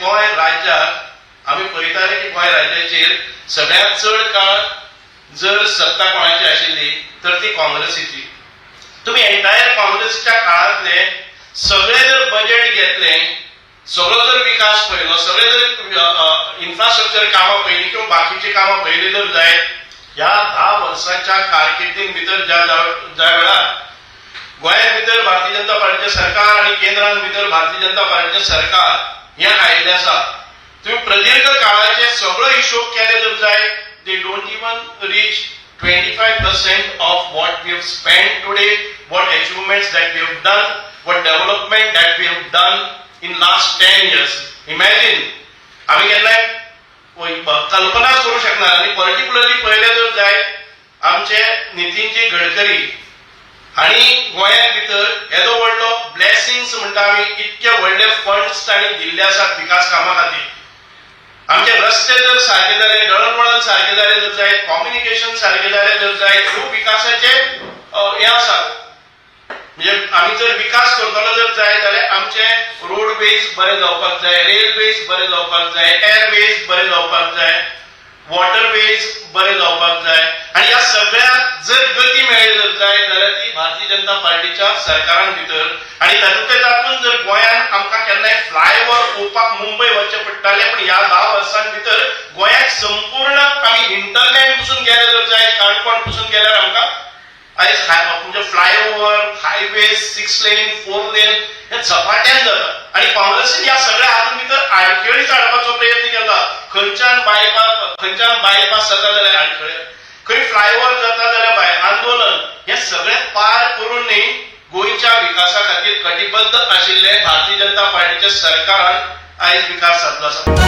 गोंय राज्याक आमी पळयताले की गोंय राज्याचेर सगळ्यांत चड काळ जर सत्ता कोणाची आशिल्ली तर ती काँग्रेसीची. तुम्ही एंटायर काँग्रेसच्या काळातले सगळे जर बजेट घेतले, सगळो जर विकास पळयलो, सगळे जर इन्फ्रास्ट्रक्चर कामां पळयली किंवा बाकीची कामां पळयली जर जायत, ह्या 10 वर्साच्या कारकिर्दीन भितर ज्या ज्या वेळार गोंयांत भितर भारतीय जनता पार्टीचें सरकार आनी केंद्रान भितर भारतीय जनता पार्टीचें सरकार हें आयिल्लें आसा, तुम्ही प्रदीर्घ काळाचे सगळो हिशोब केले जर जाय, they don't even reach 25% of what we have spent today, what achievements that we have done, what development that we have done in last 10 years. Imagine, आम्ही केन्नाय कल्पनाच करूं शकना. आनी पर्टिक्युलरली पळयलें जर जायत, आमचे नितीनजी गडकरी आणि गोंयांत भितर येदो व्हडलो ब्लेसिंग्स म्हणटा आमी, इतके व्हडले फंड्स तांणी दिल्ले आसात विकास कामा खातीर. आमचे रस्ते जर सारके जाले, दळणवळण सारके जाले जर जायत, कॉम्युनिकेशन सारके जाले जर जायत, खूब विकासाचे हे आसात. म्हणजे आमी जर विकास करतलो जर जाय जाल्यार आमचे रोडवेज बरे जावपाक जाय, रेल्वेज बरे जावपाक जाय, एअरवेज बरे जावपाक जाय, वॉटरवेज बरे जावपाक जाय. आनी ह्या सगळ्याक जर गती मेळ्ळी जर जाय जाल्यार ती भारतीय जनता पार्टीच्या सरकारान भितर. आनी तातूंतले तातूंत जर गोंयांत आमकां केन्नाय फ्लायओव्हर पळोवपाक मुंबय वचचें पडटालें, पण ह्या 10 वर्सां भितर गोंयाक संपूर्ण आमी हिंटरलँड पसून गेले जर जाय, काणकोण पसून गेल्यार आमकां आयज म्हणजे flyover, highway, six lane, four lane हे झपाट्यान जाता. आनी काँग्रेसीन ह्या सगळ्या हातूंत भितर आडखळी काडपाचो प्रयत्न केला. खंयच्यान बायपास, खंयच्यान बायपास जाता जाल्यार आडखळे, खंय फ्लायओव्हर जाता जाल्यार बाय आंदोलन. हे सगळें पार करून न्ही गोंयच्या विकासा खातीर कटिबद्ध आशिल्ले भारतीय जनता पार्टीच्या सरकारान आयज विकास साधलो आसा.